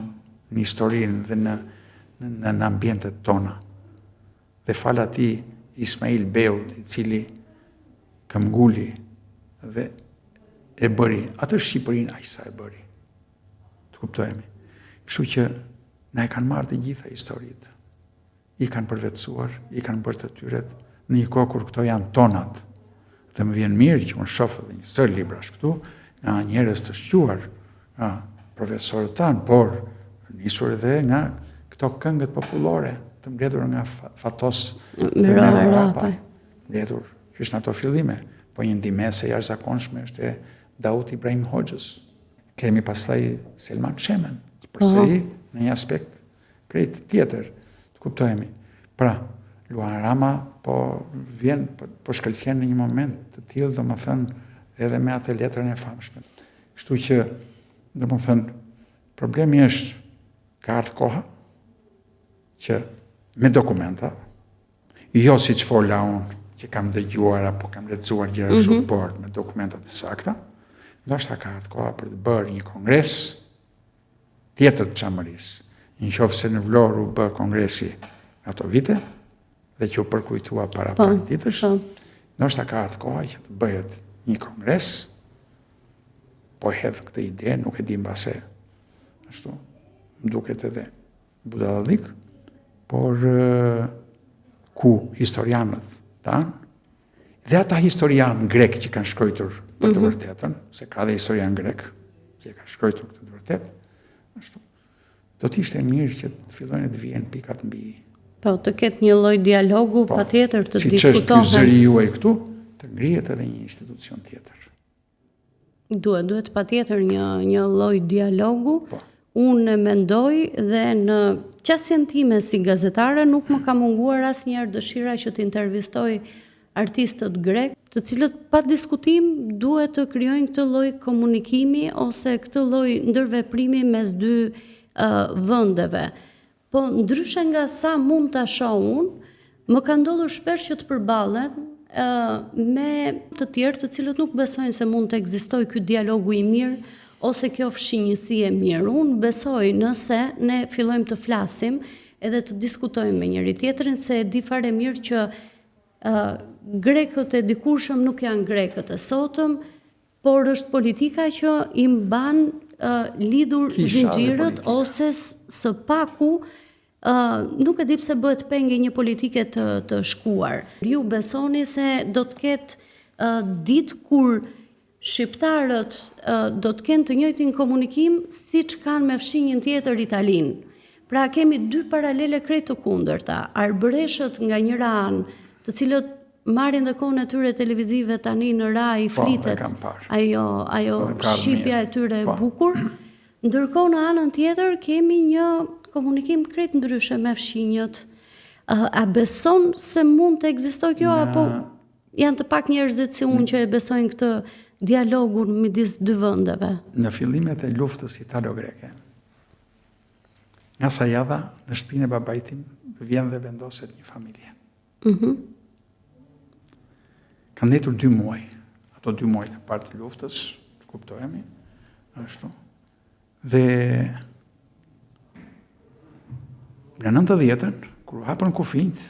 [SPEAKER 2] në historinë dhe në në, në ambientet tona. Dhe falë atij Ismail Beut, i cili këmbënguli dhe e bëri atë Shqipërinë aq sa e bëri. Të kuptohemi. Kështu që na e kanë marrë të gjitha historitë. I kanë përvetësuar, i kanë bërë të tyret në një kohë kur këto janë tonat. Dhe më vjen mirë që unë shoh edhe një sërë librash këtu nga njerëz të shquar, nga profesorët tanë, por nisur edhe nga këto këngët popullore të mbledhura nga Fatos
[SPEAKER 1] Mero Arapaj,
[SPEAKER 2] mbledhur qysh në ato fillime, po një ndihmesë e jashtëzakonshme është e Daut Ibrahim Hoxhës. Kemi pastaj Selman Shemën, përsëri në një aspekt krejt tjetër, të kuptohemi. Pra, Luan Rama po vjen, po, po shkëlqen në një moment të tillë, domethënë, edhe me atë letrën e famshme. Kështu që, domethënë, problemi është ka ardhë koha që me dokumenta, jo siç fola unë, që kam dëgjuar apo kam lexuar gjëra mm -hmm. por me dokumenta të sakta, ndoshta ka ardhë koha për të bërë një kongres tjetër të Çamërisë. Në qoftë se në Vlorë u bë kongresi në ato vite, dhe që u përkujtua para po, pak ditësh, po. ndoshta ka ardhë koha që të bëhet një kongres, po hedh këtë ide, nuk e di mbase, ashtu, më duket edhe budallallik, por ku historianët tanë, dhe ata historianë grekë që kanë shkrujtur për të mhm. vërtetën, se ka dhe historianë grekë që kanë shkrujtur këtë të vërtetë, ashtu, do të ishte mirë që të fillojnë të vihen pikat mbi
[SPEAKER 1] i. Po, të ketë një lloj dialogu, po, patjetër të diskutohen.
[SPEAKER 2] Siç është ky zëri juaj këtu, të ngrihet edhe një institucion tjetër.
[SPEAKER 1] Duhet, duhet patjetër një, një lloj dialogu. Po. Unë mendoj dhe në qasjen time si gazetare nuk më ka munguar asnjëherë dëshira që të intervistoj artistët grekë, të cilët pa diskutim duhet të krijojnë këtë lloj komunikimi ose këtë lloj ndërveprimi mes dy uh, vendeve. Po ndryshe nga sa mund ta shoh unë, më ka ndodhur shpesh që të përballem me të tjerë të cilët nuk besojnë se mund të ekzistojë ky dialogu i mirë ose kjo fqinjësi e mirë. Unë besoj nëse ne fillojmë të flasim edhe të diskutojmë me njëri-tjetrin se e di fare mirë që uh, grekët e dikurshëm nuk janë grekët e sotëm, Por është politika që i mban lidhur zinxhirët ose së paku nuk e di pse bëhet peng e një politike të të shkuar. Ju besoni se do të ketë ditë kur shqiptarët do të kenë të njëjtin komunikim siç kanë me fqinjin tjetër Italinë. Pra kemi dy paralele krejt të kundërta. Arbëreshët nga njëra anë, të cilët Marrin dhe kohën e tyre televizive tani në Rai po, flitet ajo ajo po, shqipja e tyre e po. bukur. Ndërkohë në anën tjetër kemi një komunikim krejt ndryshe me fqinjët. A beson se mund të ekzistojë kjo në... apo janë të pak njerëzit si unë që e besojnë këtë dialogun midis dy vendeve?
[SPEAKER 2] Në fillimet e luftës italo-greke, nga Sajada në shtëpinë e babait tim vjen dhe vendoset një familje. Mhm. Kanë ndejtur dy muaj, ato dy muaj të parë të luftës, të kuptohemi, ashtu. Dhe në 90-ën, kur u hapën kufinjtë,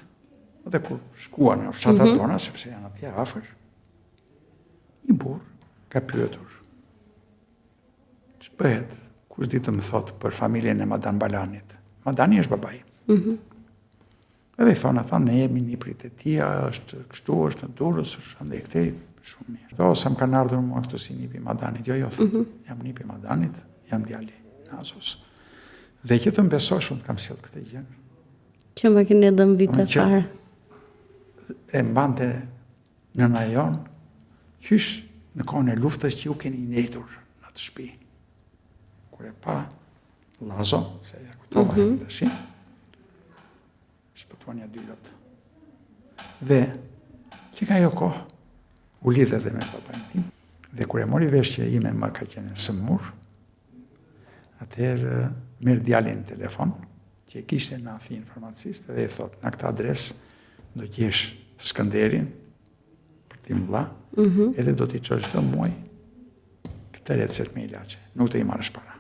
[SPEAKER 2] dhe kur shkuan në fshatrat mm -hmm. tona, sepse janë atje afër, një burrë ka pyetur, ç'bëhet, kush di të më thotë për familjen e Madan Balanit? Madani është babai. Mm -hmm. Edhe i thonë ata, ne jemi nipërit e tij, është kështu, është në Durrës, është andej këtej, shumë mirë. Thotë, se më kanë ardhur mua këtu si nipi i Madanit. Jo, jo, thotë, mm -hmm. jam nipi i Madanit, jam djali i Nazos. Dhe që të më besosh, unë kam sjellë këtë gjë.
[SPEAKER 1] Që më keni dhënë vite
[SPEAKER 2] fare. E mbante nëna jonë, qysh në kohën e luftës që ju keni ndejtur në atë shtëpi. Kur e pa, Lazo, se ia kujtova mm -hmm. tashi, shpëtuan nja dy lot. Dhe, që nga ajo kohë, u lidh edhe me babain tim, dhe kur e mori vesh që ime më ka qenë e sëmurë, atëherë merr djalin në telefon, që e kishte në Athinë farmacist, dhe i thotë, në këtë adresë do gjesh Skënderin, për tim vlla, mm -hmm. edhe do t'i çosh çdo muaj këtë recetë me ilaçe, nuk do i marrësh para.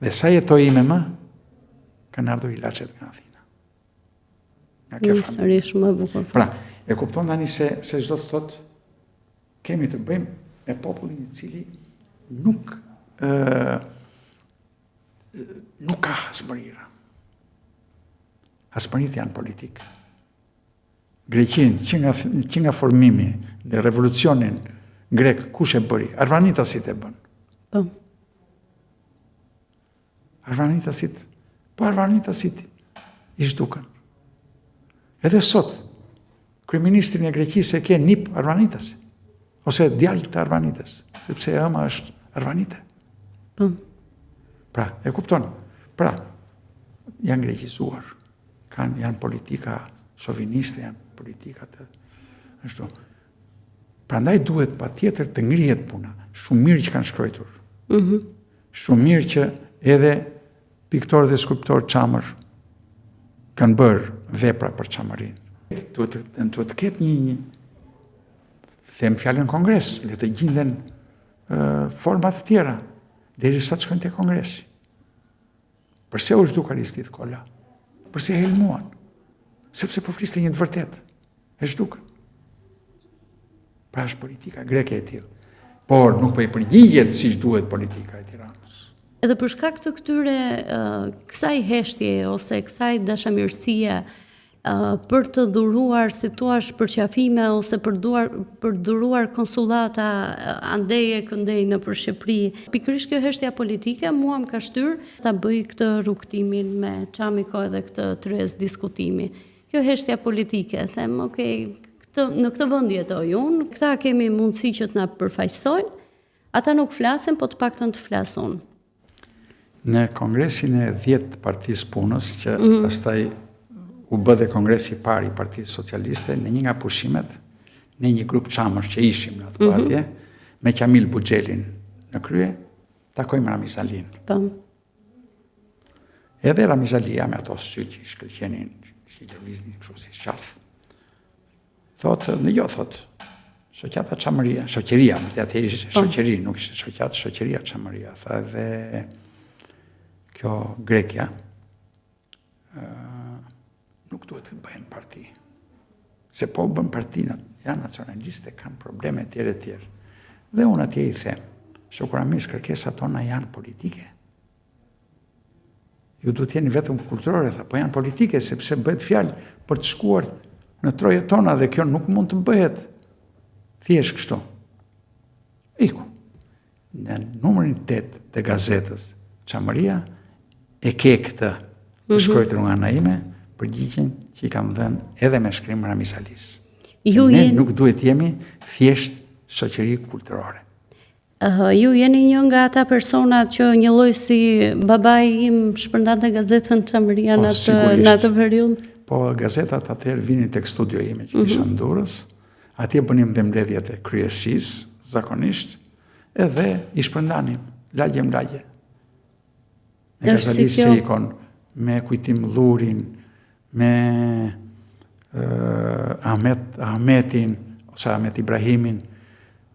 [SPEAKER 2] Dhe sa jetoi ime më? Kanë ardhur ilaçet nga Athina.
[SPEAKER 1] Nga kjo familje. Një shumë e
[SPEAKER 2] bukur. Pra, e kupton tani se se ç'do të thotë kemi të bëjmë me popullin i cili nuk ë nuk ka hasmërira. Hasmëritë janë politikë. Greqinë, që nga, që nga formimi në revolucionin grek, kush e bëri? Arvanitasit e bënë.
[SPEAKER 1] Po.
[SPEAKER 2] Arvanitasit, po arvanitasit i zhdukën. Edhe sot, kryeministrin e Greqisë e ke nip arvanitas, ose djalë të arvanitas, sepse e ëma është arvanite.
[SPEAKER 1] Po.
[SPEAKER 2] Pra, e kupton? Pra, janë greqizuar, kanë, janë politika shoviniste, janë politika të, ashtu. Prandaj duhet patjetër të ngrihet puna. Shumë mirë që kanë shkruajtur.
[SPEAKER 1] Mm -hmm.
[SPEAKER 2] Shumë mirë që edhe piktorë dhe skulptorë çamër kanë bërë vepra për Çamërinë. Duhet të, duhet të ketë një, një them fjalën kongres, le të gjinden forma të tjera, derisa të shkojnë te kongresi. Përse u zhduk Aristidh Kola? Përse e helmuan? Sepse po fliste një të vërtetë. E zhdukën. Pra është politika greke e tillë. Por nuk po i përgjigjet siç duhet politika e Tiranës.
[SPEAKER 1] Edhe për shkak të këtyre kësaj heshtjeje ose kësaj dashamirësie për të dhuruar, si thua, përqafime ose për duar, për dhuruar konsullata andej e këndej nëpër Shqipëri. Pikërisht kjo heshtja politike mua më ka shtyrë ta bëj këtë rrugëtimin me Çamiko edhe këtë tryezë diskutimi. Kjo heshtja politike, them, ok, këtë, në këtë vend jetoj unë, këta kemi mundësi që të na përfaqësojnë, ata nuk flasin, po të paktën të flas unë.
[SPEAKER 2] Në kongresin e 10 të Partisë Punës, që mm -hmm. pastaj u bë dhe kongresi i parë i Partisë Socialiste, në një nga pushimet, në një grup çamësh që ishim në atë mm -hmm. atje, me Qamil Buxhelin në krye, takojmë Ramiz Alinë.
[SPEAKER 1] Po.
[SPEAKER 2] Edhe Ramiz Alia me ato sy që i shkëlqenin, që i lëviznin kështu si shalth. Thotë, në jo, thotë, shoqata Çamëria, shoqëria, më të atëherë ishte po. shoqëri, nuk ishte shoqatë, shoqëria Çamëria, tha edhe kjo Grekja, nuk duhet të bëhen parti. Se po bën parti, janë nacionaliste, kanë probleme etj etj. Dhe unë atje i them, Shoku Ramiz, kërkesat tona janë politike. Ju duhet të jeni vetëm kulturore, tha, po janë politike, sepse bëhet fjalë për të shkuar në trojet tona dhe kjo nuk mund të bëhet thjesht kështu. Iku. Në numrin 8 të gazetës Çamëria e ke këtë të mm -hmm. shkruar nga ana ime, përgjigjen që i kam dhënë edhe me shkrim Ramiz Alisë.
[SPEAKER 1] Ju
[SPEAKER 2] ne jeni... nuk duhet jemi thjesht shoqëri kulturore.
[SPEAKER 1] Uh, ju jeni një nga ata personat që njëlloj si babai im shpërndante gazetën Çamëria po, në atë në atë periudhë.
[SPEAKER 2] Po gazetat atëherë vinin tek studio ime që kisha mm -hmm. në Durrës. Atje bënim dhe mbledhjet e kryesisë zakonisht edhe i shpërndanim lagje më lagje. Me Gazali si Sejkon, me Kujtim Llurin, me uh, Ahmet Ahmetin ose Ahmet Ibrahimin,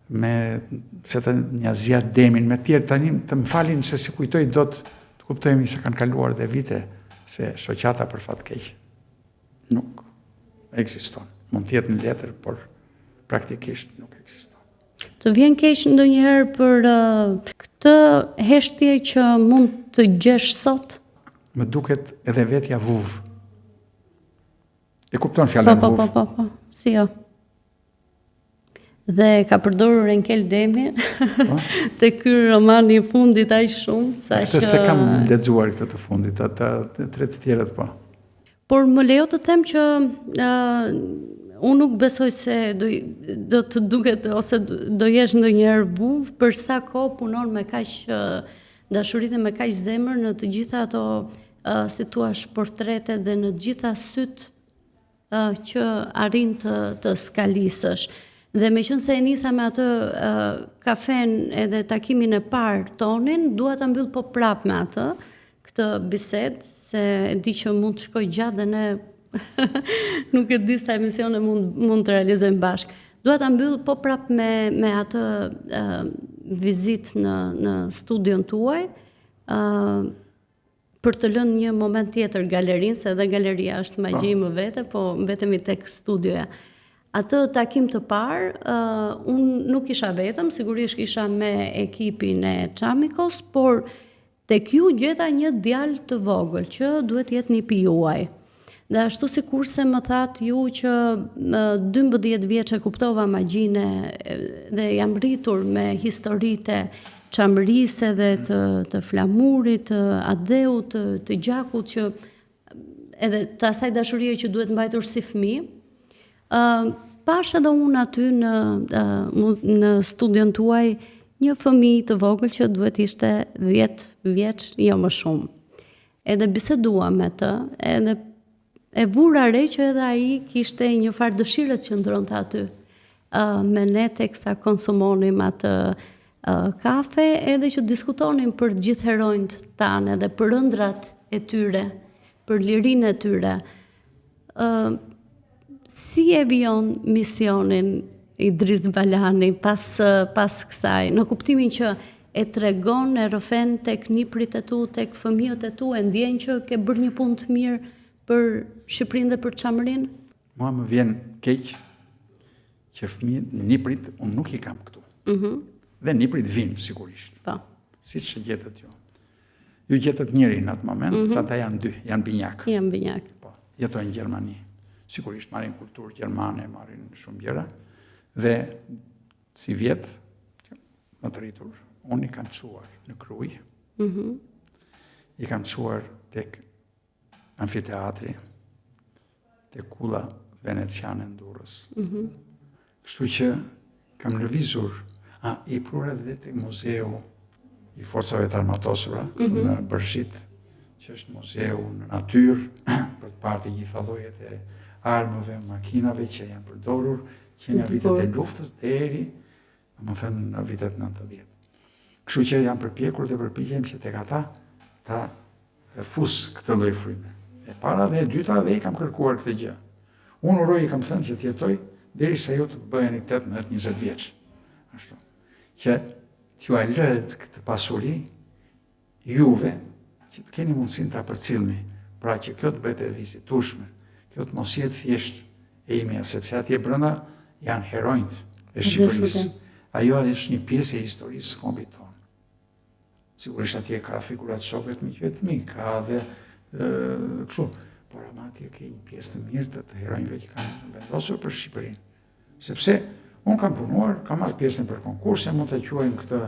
[SPEAKER 2] me se të Njazia Demin, me tjerë, tani të më falin se s'i kujtoj dot të kuptojmë se kanë kaluar dhe vite, se shoqata për fat keq nuk ekziston. Mund të jetë në letër, por praktikisht nuk ekziston.
[SPEAKER 1] Të vjen keq ndonjëherë për uh, këtë heshtje që mund të gjesh sot?
[SPEAKER 2] Më duket edhe vetja vuvë. E kupton fjalën
[SPEAKER 1] po, po, vuvë? Po, po, po, po, si jo. Dhe ka përdorur Enkel Demi po? te ky romani i fundit aq shumë
[SPEAKER 2] sa që Këtë s'e kam lexuar këtë të fundit, ata të tre të tjerët po.
[SPEAKER 1] Por më lejo të them që uh, unë nuk besoj se do, do të duket ose do jesh ndonjëherë vuvë për sa kohë punon me kaq uh, dashuri dhe me kaq zemër në të gjitha ato uh, si thua portrete dhe në të gjitha sytë uh, që arrin të të skalisësh. Dhe meqenëse e nisa me atë uh, kafen edhe takimin e parë tonin, dua ta mbyll po prapë me atë, këtë bisedë, se e di që mund të shkojë gjatë dhe ne nuk e di sa emisione mund, mund të realizojmë bashkë. Dua ta mbyll po prapë me, me atë uh, vizitë në, në studion tuaj, uh, Për të lënë një moment tjetër galerinë, se edhe galeria është magji po. më vete, po mbetemi tek studioja. Atë takim të parë, uh, unë nuk isha vetëm, sigurisht isha me ekipin e Çamikos, por tek ju gjeta një djalë të vogël që duhet të jetë nipi juaj. Dhe ashtu sikurse më thatë ju që 12 vjeç e kuptova magjinë dhe jam rritur me historitë e Çamërisë edhe të, të flamurit, të atdheut, të, të gjakut që edhe të asaj dashurie që duhet mbajtur si fëmijë. Ë uh, pashë edhe unë aty në në studion tuaj një fëmijë të vogël që duhet ishte 10 vjeç, jo më shumë. Edhe biseduam me të, edhe e vura re që edhe ai kishte një farë dëshire të qëndronte aty uh, me ne teksa konsumonim atë uh, kafe, edhe që diskutonim për të gjithë heronjtë tanë edhe për ëndrrat e tyre, për lirinë e tyre. Uh, si e vijon misionin Idriz Balani pas, pas kësaj, në kuptimin që e tregon, e rrëfen tek nipërit e tu, tek fëmijët e tu, e ndjen që ke bërë një punë të mirë për Shqipërinë dhe për Çamërinë?
[SPEAKER 2] Mua më vjen keq që fëmijët, nipërit, unë nuk i kam këtu. Mm -hmm. Dhe nipërit vijnë, sigurisht.
[SPEAKER 1] Po.
[SPEAKER 2] Siç e gjetët ju. Ju gjetët njërin në atë moment, mm -hmm. se ata janë dy, janë binjakë.
[SPEAKER 1] Janë binjakë.
[SPEAKER 2] Po, jetojnë në Gjermani. Sigurisht marrin kulturë gjermane, marrin shumë gjëra. Dhe sivjet, më të rritur, unë i kam çuar në Krujë, mm -hmm. i kam çuar tek amfiteatri, te kulla veneciane në Durrës. Mm -hmm. Kështu që kam lëvizur, a, i prura dhe te muzeu i forcave të armatosura mm -hmm. në Bërzhitë, që është muzeu në natyrë, për të parë të gjitha llojet e armëve, makinave që janë përdorur, që nga vitet e luftës deri, domethënë në vitet 90. Kështu që jam përpjekur dhe përpiqem që tek ata ta fus këtë lloj fryme. E para dhe e dyta dhe i kam kërkuar këtë gjë. Unë uroj i kam thënë që të jetoj derisa ju të bëheni 18-20 vjeç. Ashtu. Që t'jua lë këtë pasuri juve që të keni mundësinë ta përcillni, pra që kjo të bëhet e vizitueshme, kjo të mos jetë thjesht e imja, sepse atje brenda janë heronjtë e Shqipërisë. Ajo është një pjesë e historisë së kombit tonë. Sigurisht atje ka figura të shokëve të miqve të mi, ka dhe kështu, por ama atje ke një pjesë të mirë të, të heronjve që kanë vendosur për Shqipërinë. Sepse unë kam punuar, kam marrë pjesë nëpër konkurse, mund ta quajmë këtë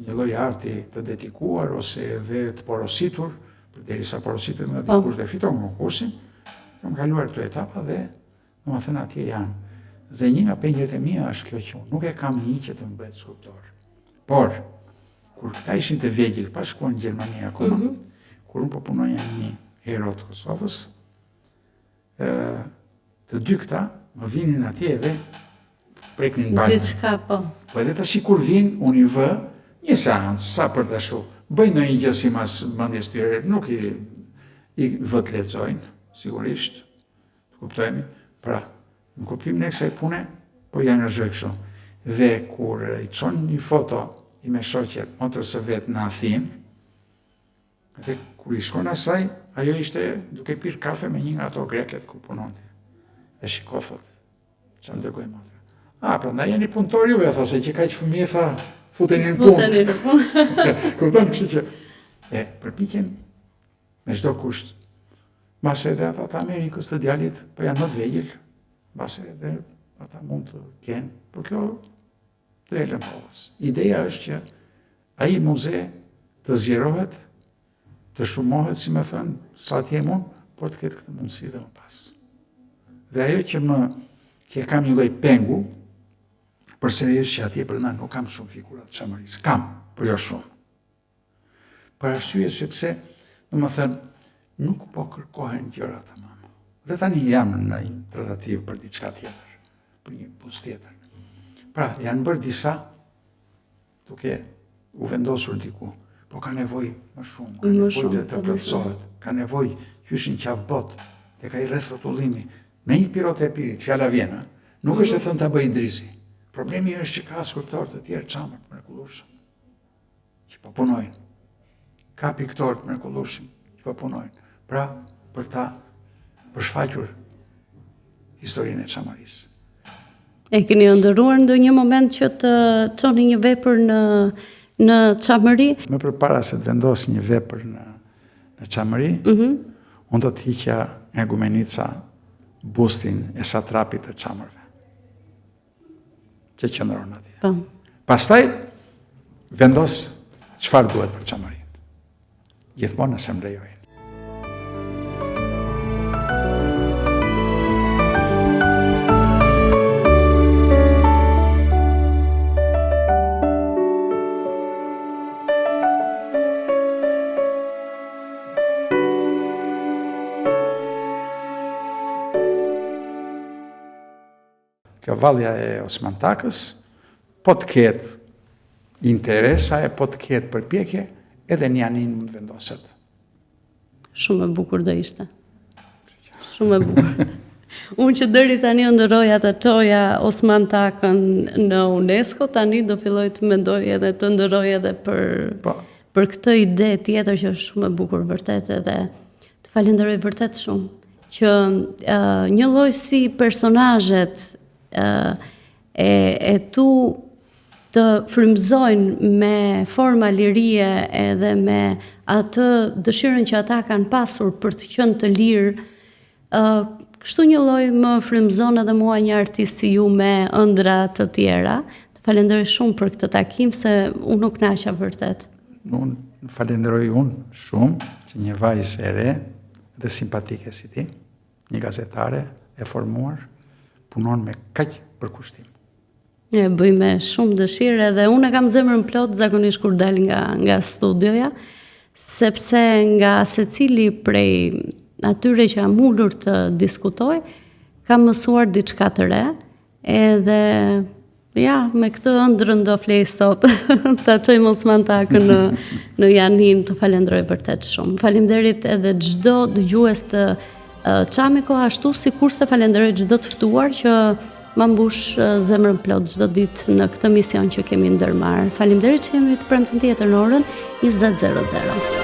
[SPEAKER 2] një lloj arti të dedikuar ose edhe të porositur, përderisa porositet nga po. dikush dhe fiton konkursin, kam kaluar këto etapa dhe Domethënë atje janë. Dhe një nga pengjet e mia është kjo që unë nuk e kam një që të më bëhet skulptor. Por, kur këta ishin të vegjël, pa shkuar në Gjermani akoma, mm -hmm. kur unë po punoja një hero të Kosovës, ë të dy këta më vinin atje edhe preknin baltën.
[SPEAKER 1] Diçka po.
[SPEAKER 2] Po edhe tashi kur vijnë, unë i vë një seancë, sa për ashtu, bëjnë ndonjë gjë simas mendjes tyre, nuk i, i vë të lexojnë, sigurisht, Të kuptojmë? Pra, në kuptimin e kësaj pune, po i angazhoj kështu. Dhe kur i çon një foto ime shoqe motrës së vet në Athinë, dhe kur i shkon asaj, ajo ishte duke pirë kafe me një nga ato greket ku punonte. Dhe shiko thot, ça më dërgoi motra. A, prandaj jeni punëtor juve, tha, se që kaq fëmijë, tha, futeni në punë.
[SPEAKER 1] Futeni në
[SPEAKER 2] punë. Kupton, kështu që, e, përpiqem Me çdo kusht. Mbase edhe ata të Amerikës të djalit, po janë më të vegjël, mbase edhe ata mund të kenë, por kjo do e lëmë kohës. Ideja është që ai muze të zgjerohet, të shumohet, si me thënë, sa të jem unë, por të ketë këtë mundësi dhe më pas. Dhe ajo që më, që e kam një lloj pengu, përsëri është që atje brenda nuk kam shumë figura të Çamërisë. Kam, por jo shumë. Për arsye sepse, domethënë, nuk po kërkohen gjëra tamam. Dhe tani jam në një tratativë për diçka tjetër, për një bust tjetër. Pra, janë bërë disa duke u vendosur diku, po ka nevojë më shumë, ka nevojë të të po, plotësohet, ka nevojë qysh në Qafë Botë, tek ai rrethrrotullimi, me një Pirro të Epirit, fjala vjen, nuk është e thënë ta bëjë Idrizi. Problemi është që ka skulptorë të tjerë çamër të mrekullueshëm. që po punojnë. Ka piktorë të mrekullueshëm që që po punojnë. Pra, për ta përshfaqur historinë e Çamërisë.
[SPEAKER 1] E keni ëndërruar ndonjë moment që të çoni një vepër në në Çamëri?
[SPEAKER 2] Më përpara se të vendos një vepër në në Çamëri, mm -hmm. unë do të hiqja nga Gumenica bustin e satrapit të Çamërve. Që qëndron atje. Po. Pastaj vendos çfarë duhet për Çamërinë. Gjithmonë nëse më lejojnë. Kjo vallja e Osman Takës, po të ketë interesa e po të ketë përpjekje, edhe në Janinë mund të vendoset.
[SPEAKER 1] Shumë e bukur do ishte. Shumë e bukur. Unë që deri tani ëndërroja ta çoja Osman Takën në UNESCO, tani do filloj të mendoj edhe të ëndërroj edhe për po. për këtë ide tjetër që është shumë e bukur vërtet edhe të falenderoj vërtet shumë që uh, një lloj si personazhet uh, e, e tu të frymëzojnë me forma lirie edhe me atë dëshirën që ata kanë pasur për të qenë të lirë, uh, kështu një lloj më frymëzon edhe mua një artist si ju me ëndrra të tjera. Të falenderoj shumë për këtë takim se unë u kënaqa vërtet.
[SPEAKER 2] Unë falenderoj unë shumë që një vajzë e re dhe simpatike si ti, një gazetare e formuar, punon me kaq përkushtim.
[SPEAKER 1] E bëj me shumë dëshirë edhe unë e kam zemrën plot zakonisht kur dal nga nga studioja, sepse nga secili prej atyre që jam ulur të diskutoj, kam mësuar diçka të re, edhe ja, me këtë ëndrrën do flej sot, ta çojmë Osman Takën në, në Janinë, të falenderoj vërtet shumë. Faleminderit edhe çdo dëgjues të Çamiko ashtu sikurse falenderoj çdo të ftuar që ma mbush zemrën plot çdo ditë në këtë mision që kemi ndërmarrë. Faleminderit që jemi të premten tjetër në orën 20:00.